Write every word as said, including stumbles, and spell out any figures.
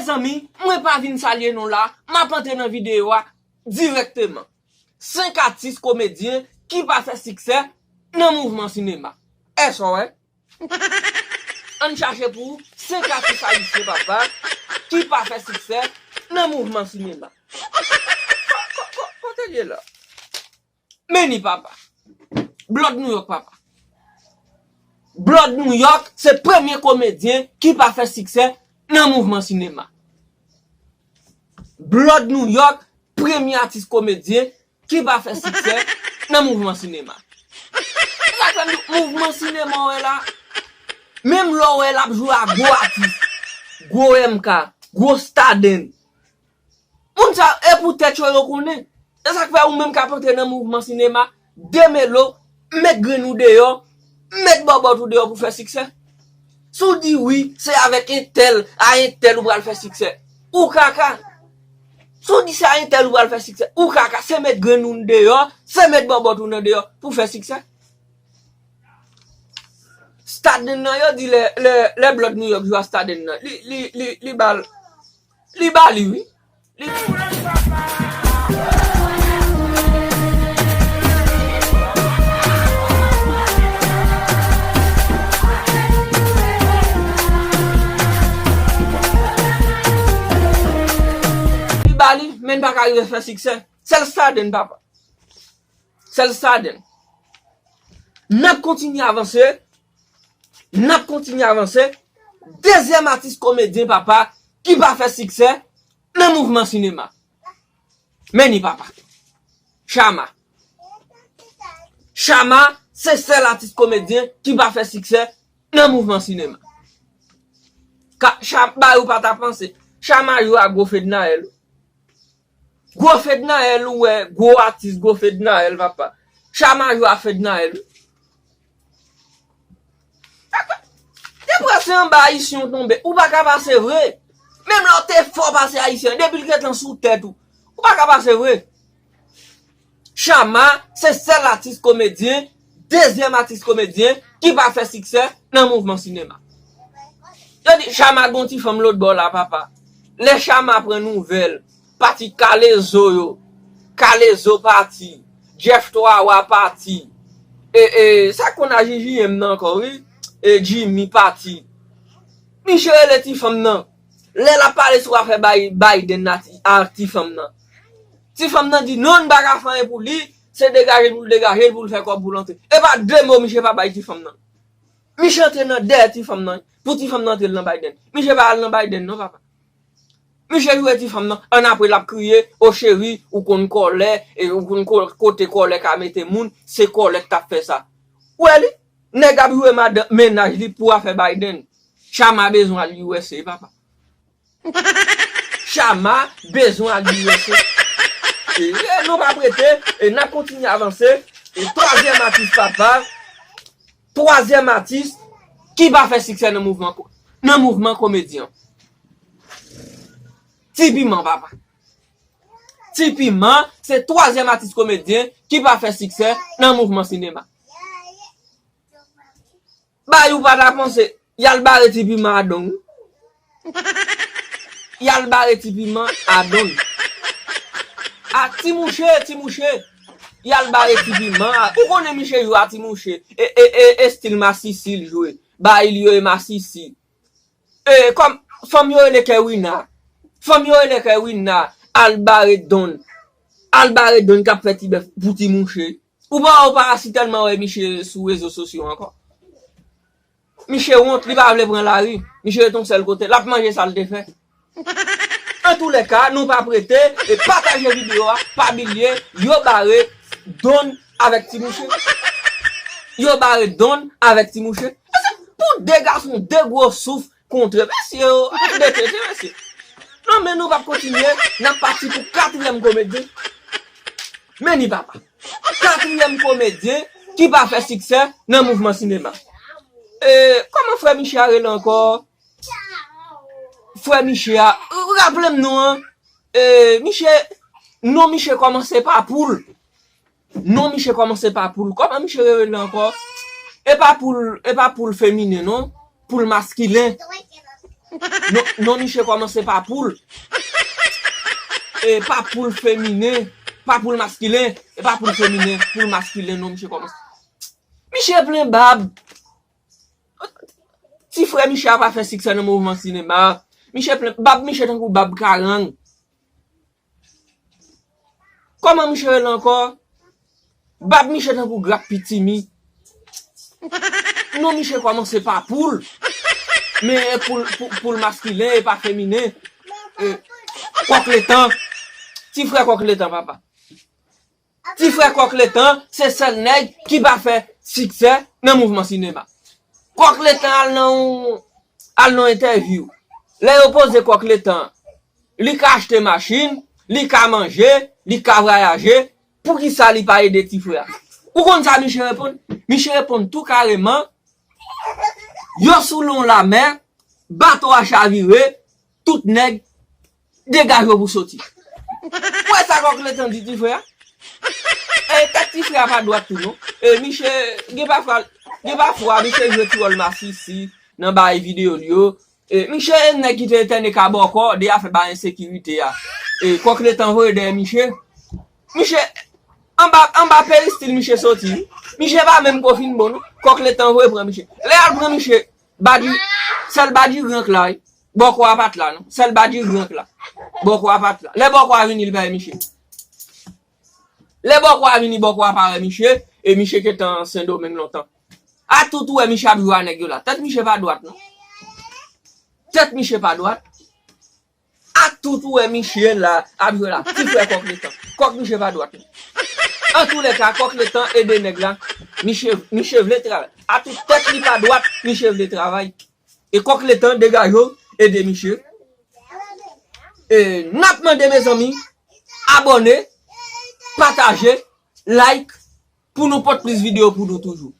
Mezanmi, mwen pa vin salye nou la, m ap antre nan videyo a dirèkteman. Senk atis komedyen ki pa fè siksè nan mouvman sinema. Èske w wè? Ann chache pou ou senk atis ayisyen, papa, ki pa fè siksè nan mouvman sinema. Ko-, ko-, ko-, kote l ye la? Men ni, papa. Blood New York, papa. Blood New York se premye komedyen ki pa fè siksè nan mouvman sinema. Blood New York, premye atis komedyen ki pa fè siksè nan mouvman sinema. Se sa k fè m di w, mouvman sinema w wè la, menm lè w wè l ap jwe ak gwo atis, gwo M K, gwo Staden, moun sa yo, e pou tèt yo, yo konnen. Se sa k fè ou menm k ap antre nan mouvman sinema, demele w, met grenn ou deyò, met bòbòt ou deyò pou fè siksè. Si w di wi, se avèk entèl, a entèl ou pral fè siksè, ou kaka. Si w di se a entèl ou pral fè siksè, ou kaka. Se met grenn ou deyò, se met bòbòt ou nan deyò pou fè siksè. Staden nan, yo di lè, lè, lè Blood New York jwe a Staden nan, li, li, li, li ba l, li ba li, wi. Li, li ba li, men n pa ka rive fè siksè. Sèl Staden, papa. Sèl Staden. N ap kontinye avanse. N ap kontinye avanse. Dezyèm atis komedyen, papa, ki pa fè siksè nan mouvman sinema. Men ni, papa. Chama. Chama se sèl atis komedyen ki pa fè siksè nan mouvman sinema. Ka, Cha-, Bayou pa ta panse. Chama jwe a gwo Fednaelle. Gwo Fednaelle, ou wè, gwo atis, gwo Fednaelle, papa. Chama jwe a Fednaelle. Depi se anba Ayisyen w tonbe, ou pa ka pase vre. Menm lè w te fò pase Ayisyen, depi l gentan sou tèt ou, ou pa ka pase vre. Chama se sèl atis komedyen, dezyèm atis komedyen ki pa fè siksè nan mouvman sinema. Yo di Chama gon ti fanm lòtbò la, papa. Lè Chama pran nouvèl, pati Kalezo yo, Kalezo pati, Jeff Twawa pati, e, e, sa konn a J J M nan ankò, wi, e, Jimmy pati. Miche rele ti fanm nan. Lè l ap pale sou afè Bay-, Biden a ti, a ti fanm nan, ti fanm nan di non, n pa ka fè anyen pou li, se degaje l pou l degaje l pou l fè kòb pou l antre. E pa de mo miche pa bay ti fanm nan. Miche antre nan dèyè ti fanm nan, pou ti fanm nan antre l nan Biden. Miche pa al nan Biden non, papa. Miche jwe ti fanm nan, annapre l ap kriye, o cheri, ou konn kòlè, e ou konn ko-, kote kòlè ka mete moun, se kòlè k t ap fè sa. Ou wè li, nèg ap jwe madan, mennaj li pou afè Biden. Chama bezwen al U S A, papa. Chama bezwen al U S A. E, e, nou pa prete, e n ap kontinye avanse. E twazyèm atis, papa, twazyèm atis ki pa fè siksè nan mouvman ko-, nan mouvman komedyen. Ti Piman, papa. Ti Piman se twazyèm atis komedyen ki pa fè siksè nan mouvman sinema. Bayou pa ta panse, y al bare Ti Piman a don. Y al bare Ti Piman a don. A ti mouche, ti mouche. Y al bare Ti Piman a, ou konnen miche jwe a ti mouche. E, e, e, e stil masisi l jwe. Bay li yo e masisi. E, kòm fanm yo rele Kerwina. Fanm yo rele Kerwina. Al bare don. Al bare don k ap fè ti bèf pou ti mouche. Ou pa, ou pa si tèlman wè miche sou rezo sosyo ankò. Miche wont, li pa vle pran lari. Miche ret yon sèl kote, l ap manje sa l te fè. Antoulèka, nou pa prete, e pataje videyo a, pa bliye, yo bare Don avèk ti mouche. Yo bare Don avèk ti mouche. E se pou de gason, de gwo souf kontre. Mesye yo, de tete, mesye. Non, men nou p ap kontinye, n ap pati pou katriyèm komedyen. Men ni papa. Katriyèm komedyen ki pa fè siksè nan mouvman sinema. E, kòman frè Miche a rele ankò? Frè Miche a, raple m non an. E, Miche, non Miche kòmanse pa poul. Non Miche kòmanse pa poul. Kòman Miche rele ankò? E pa poul, e pa poul feminen non. Poul maskilen. Non, non, misye kòmanse pa poul. E pa poul feminen, pa poul maskilen, e pa poul feminen, poul maskilen, non, misye kòmanse. Misye plen bab. Ti frè misye a pa fè siksè nan mouvman sinema. Misye plen, bab misye tankou bab karang. Kòman misye rele ankò? Bab misye tankou grap pitimi. Non, misye kòmanse pa poul. Men e poul, poul, poul maskilen, e pa feminen. E, Kòk Letan. Ti frè Kòk Letan, papa. Ti frè Kòk Letan, se sèl nèg ki pa fè siksè nan mouvman sinema. Kòk Letan al nan yon, al nan yon entèvyou. Lè yo poze Kòk Letan, li ka achte machin, li ka manje, li ka vwayaje, poukisa li pa ede ti frè a? Ou konn sa misye reponn? Misye reponn tou kareman, yo sou yon lamè, bato a chavire, tout nèg degaje w pou soti. Ou wè sa Kòk Letan di ti frè a? E tèt ti frè a pa dwat tou non. E misye, gen pafwa, gen pafwa misye jwe ti wòl masisi nan bay videyo l yo. E misye e nèg ki te entène ka bòkò de afè bay ensekirite a. E Kòk Letan voye dèyè misye. Misye, anba, anba peristil misye soti wi. Misye pa menm ko fin bon non. Kòk Letan voye pran misye. Lè y al pran misye, Badji, sèl Badji rank la wi. Bòkò a pa t la non. Sèl Badji rank la. Bòkò a pa t la. Lè bòkò a vini, li pa wè misye. Lè bòkò a vini, bòkò a pa wè misye. E misye gentan Sendomeng lontan. Atout ou wè misye ap jwe a nèg yo la. Tèt misye pa dwat non. Tèt misye pa dwat. Atout ou wè misye la ap jwe la. Ti frè Kòk Letan. Kòk misye pa dwat non. Antoulèka, Kòk Letan ede nèg la. Misye, misye vle travay. Atout tèt li pa dwat, misye vle travay. E Kòk Letan degaje w, ede misye. E n ap mande mezanmi, abòne, pataje, like, pou nou pot plis videyo pou nou toujou.